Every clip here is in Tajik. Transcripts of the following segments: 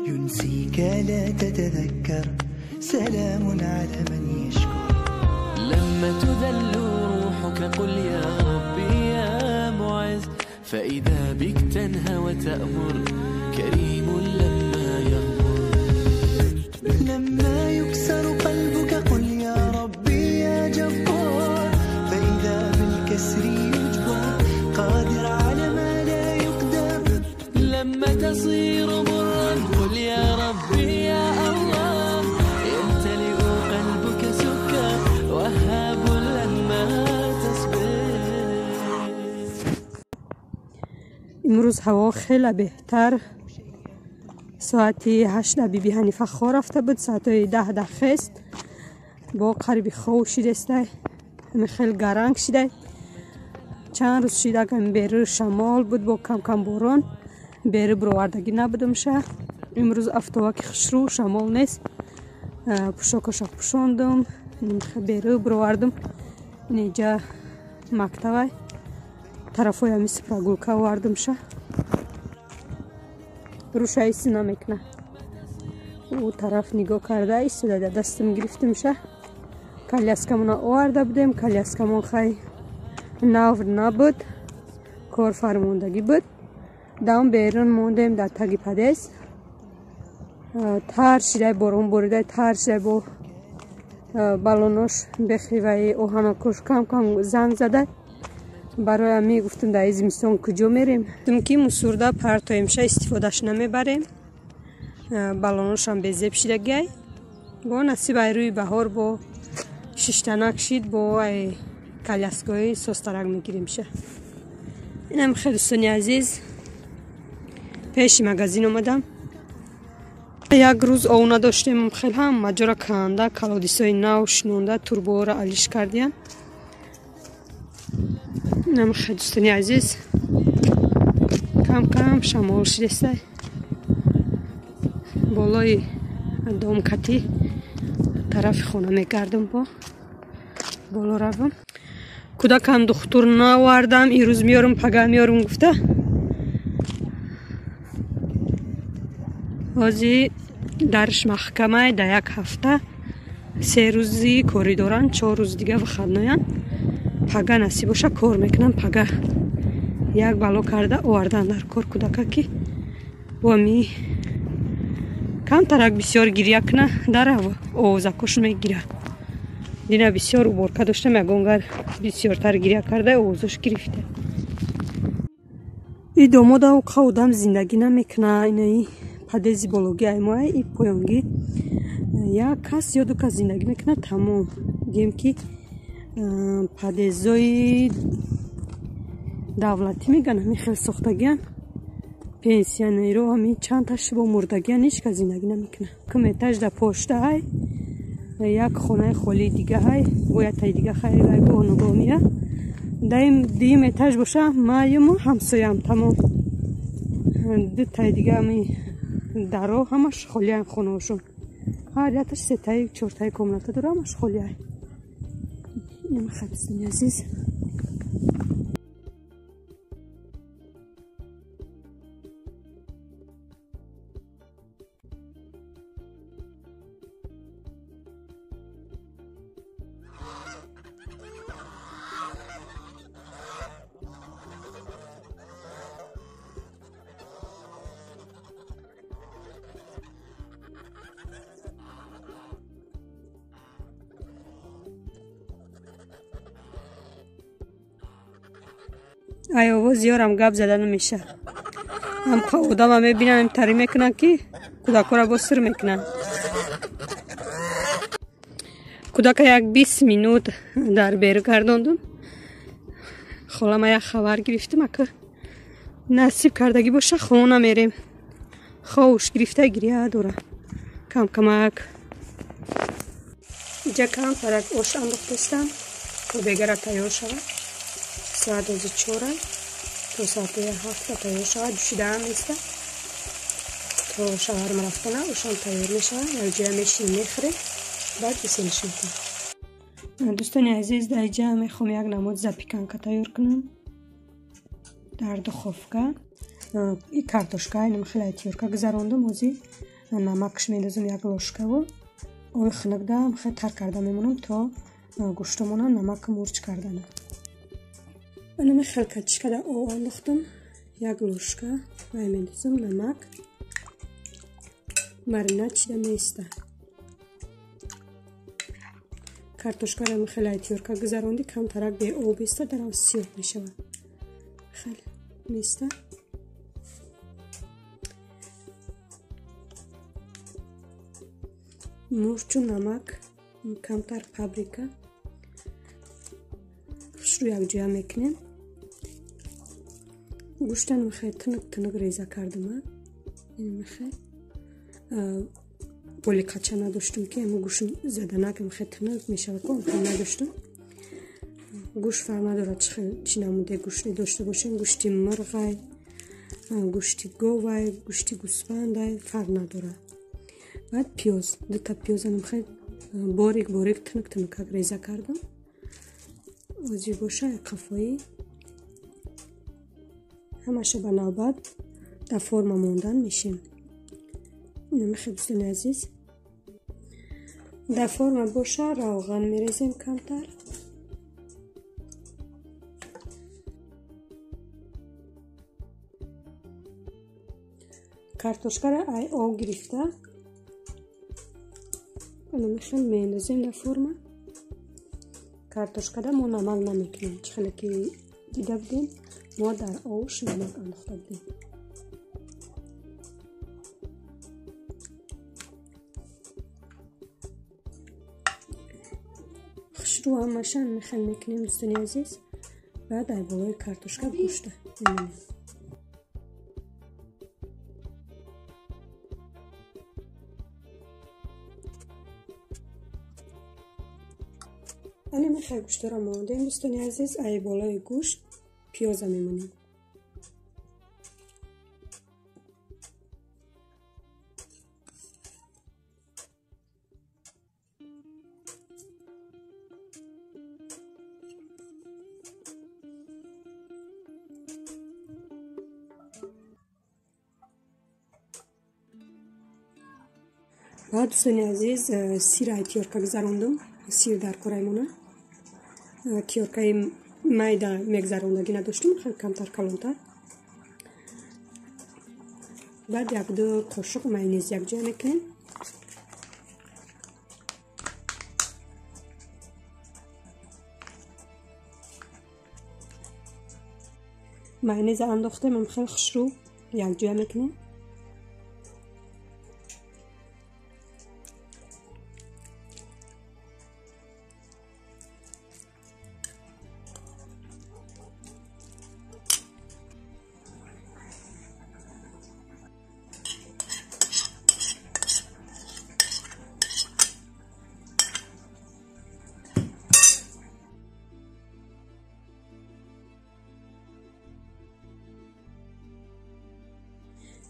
ينسيك لا تتذكر، سلام على من يشكر. لما تذل روحك قل يا ربي يا معز، فإذا بك تنهى وتأمر، كريم لما يغمر. لما يكسر قلبك قل يا ربي يا جبار، فإذا بالكسر يجبر، قادر على ما لا يقدر. لما تصير مرا قل يا ربي يا الله، يمتلئ قلبك سكر، وهاب لما تصبر. امروز هوا خیلی بهتر. ساعتی 8 بیبی حنیفه خو رفته بود، ساعت 10 خست با قریب خو شیدسته، خیلی گرنگ شده. چند روز شیده که بیرو شمال بود با کم کم باران، بیرو بروردگی نبودم شه. امروز افتواک خشرو شمال نیست، پوشاکش پوشاندم، بیرو بروردم. اینجا مکتبه طرفای همی سپرگولکه وردم شه. روش ایسی نمیکنه، او طرف نگاه کرده ایستاده، در دستم گرفتم شه. کلیاسکمون آورده بودیم، کلیاسکمون خیلی نو نبود، کار فرموندگی بود. دام بیرون موندیم در تگی پدیس، تر شده بارون بریده، تر شده با بالوناش بخی و اوهناکش کم کم زنگ زده. برای می گفتم در زمستان کجا میریم، گفتم که مسورده پرتایمشه استفادهش نمیبریم، بالوناش هم بیزیب شده گی. با نصیب ای روی بهار با ششتنک شید با کلیاسکای سوسترک میگیریم شه. اینم خیلی دوستانی عزیز، پیش مگازین اومدم. یک روز او نداشتیم، خیلی هم مجرا کنده کلادیسای نو شنونده توربو را علیش کردیم. اینم خیلی دوستانی عزیز، کم کم شمال شدسته. بالای دوم کتی طرف خونه میگردم، با بالا روم. کودکم دختر ناوردم، ایروز میارم پگه میارم گفته. ҳозир дарш маҳкама дар як ҳафта 3 рӯзи корӣ доранд, 4 рӯз дига выходноянд. Пага насиб боша кор мекунам, пага як бало карда овардан дар кор кӯдака ки бо ми камтарак бисёр гиря куна, дар овозакош мегира. Дина бисёр уборка доштам, ягонгар бисёртар гиря карда овозош гирифта. И домода уқа одам зиндагӣ намекуна, инаи падези бологи аймоа и поёнгӣ як кас ё ду кас зиндагӣ мекунад, тамом. Гӯем ки падезои давлатӣ меган, ҳамин хел сохтагиян, пенсионеро ҳамин чанд таш бо мурдагиян, ҳеҷ кас зиндагӣ намекунад. Кум этаж да пошта ҳай, як хонаи холии дига ҳай, бо яктаи дига хай гоҳ ногоҳ мира. Даим дуюм этаж боша маюму ҳамсоям, тамом. Дутаи дига ҳами даро ҳамаш холиян хонаҳошон. Ҳар якташ сетаи чортаи комната дора, ҳамаш холияй. Инам хабистони азиз. Ай овоз ёрам гап зада намеша. Ҳам одама мебинам, тари мекунам ки кӯдакҳоро боз сир мекунам. Кӯдака як 20 минут дар беру гардондум. Холама як хабар гирифтам, ака насиб кардагӣ боша хона мерем. Ховуш гирифта гиря дора. Кам камак. Иҷа кам тарак ош андохтастам, то бегара тайёр шавад. Соат 4 то соати 7 тайёр шавад, ҷӯшидаам неста. То шавҳарам рафтана ошам тайёр мешавад, якҷоя мешинем мехӯрем, баъд бисениш мекунем. Дӯстони азиз, дар иҷа мехоҳам як намуд запеканка тайёр кунам дар духовка. И картошка инам хеле тёрка гузарондам, ҳозир Намакш мендозам як ложкаву оби хунукда хеле тар карда мемонам то гӯштомона намаку мурч кардана. Анами хел качкада об андохтам, як ложка вай мендозам намак. Маринад шида меиста. Картошкаро хеле тёрка гузаронди, камтарак беоб иста, дарав сиёҳ мешавад. Хеле меиста. Мурчу намак, камтар паприка. Хушрӯ якҷоя мекунем. Гӯштан хеле тунук тунук реза кардам. Хеле болиқача надоштум ки ама гӯш заданакам хеле тунук мешавад, ко надоштум. Гӯш фарқ надорад чӣ намуде гӯшт дошта бошем, гӯшти мурғай, гӯшти говай, гӯшти гӯсфандай, фарқ надорад. Баъд пиёз, дута пиёзанам хеле борик борик тунук тунукак реза кардам. Ози боша қафоӣ ҳамаша ба навбат дар форма мондан мешем. Инамихе дӯстони азиз, дар форма боша равған мерезем камтар. Картошкаро ай об гирифта инамихе меандозем дар форма. Картошкада мо намак намекунем, чӣ хеле ки дида будем, мо дар овш намак андохта будем. Хушрӯ ҳамаша мехел мекунем дӯстони азиз. Баъд ай болои картошка гӯшта мемонем. Ана мехел гӯштаро мондем дӯстони азиз. Ай болои гӯшт пиёза мемонем. Баъд дӯстони азиз, сира тёрка гузарондум. Сир дар кораймона тёркаи майда мегзарондагӣ надоштум, хеле камтар калонтар. Баъд як-ду қошуқ майонез якҷоя мекунем. Майонеза андохтем, хеле хушрӯ якҷоя мекунем.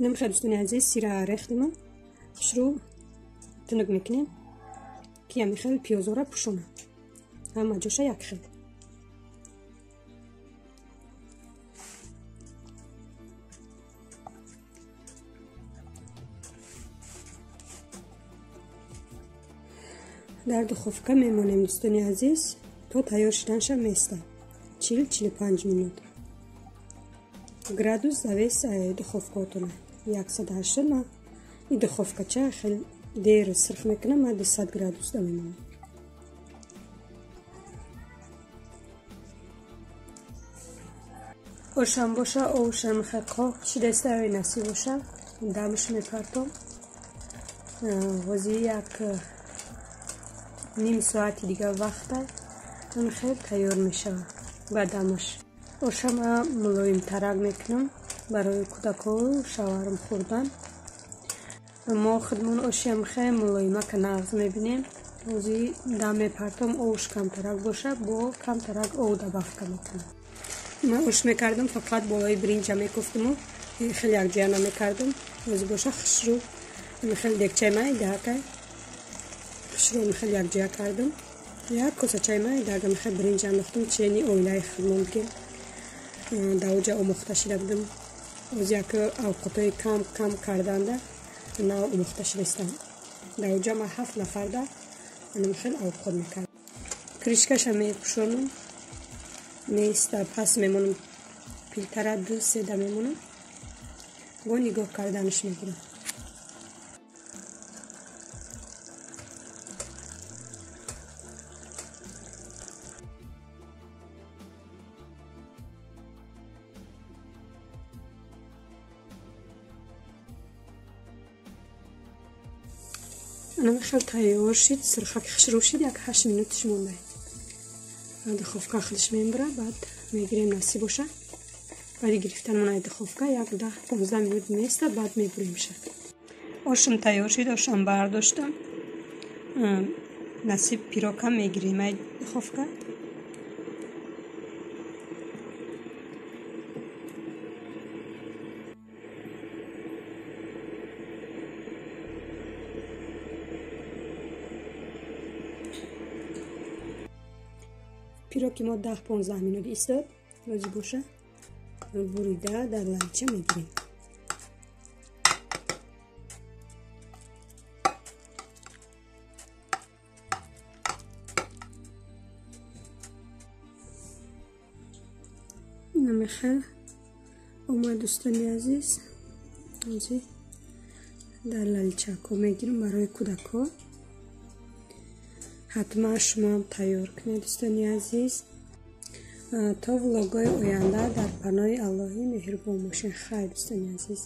Намхе дӯстони азиз, сира рехтему хушрӯ тунук мекунем, ки ҳамихел пиёзора пӯшонад, ҳама ҷоша як хел. Дар духовка мемонем дӯстони азиз, то тайёр шуданша меистад 40-45 минут. Градус завес духовкаотона 180. Ма и духовкача хеле дер сирх мекунам, ма 200 градус да мемонам. Ошам боша, овшам хеле қоқ шидаста, насиб боша дамш мепартом. Ҳозир як ним соати дига вақта он хеле тайёр мешавад ба дамаш. Ошама мулоимтарак мекунам барои кӯдакҳо шаварм хӯрдан. Мо худмон ошиам хеле мулоимака нағз мебинем. Ҳозир дам мепартом, овш камтарак боша, бо камтарак ов добавка мекунам. Ман ош мекардам, фақат болои биринҷа мекуфтаму хеле якҷоя намекардам. Ҳозир боша хушрӯ хеле дегчаи майдаакай хушрӯ хеле якҷоя кардам. Як косачаи майдаага хеле биринҷ андохтам, чени оилаи худмон ки дар оҷа омӯхта шида будам. Оз як авқотҳои кам кам карданда Нав омӯхта шудастам. Дар оҷа ман 7 нафарда хел овқот мекардам. Кришкаша мепӯшонам, меиста, пас мемонам, пилтара 2-3 да мемонам, бо нигоҳ карданаш мегирам. Хел тайёр шид, сирхак хушрӯ шид, як 8 минуташ монда. Духовка худаш мебара, баъд мегирем, насиб боша. Баъди гирифтанмон ай духовка як 10-15 минут меистад, баъд мебуримша. Ошам тайёр шид, ошам бардоштам. Насиб пирогам мегирем ай духовка. Пироги мо 10-15 минут истод, розӣ боша, бурида дар лалча мегирем. Намехел омад, дӯстони азиз, ҳозир дар лалчако мегирем барои кӯдакҳо. Ҳатман шумоам тайёр кунед, дӯстони азиз. То влогҳои оянда дар паноҳи Аллоҳи меҳрубон бошед. Хайр, дӯстони азиз.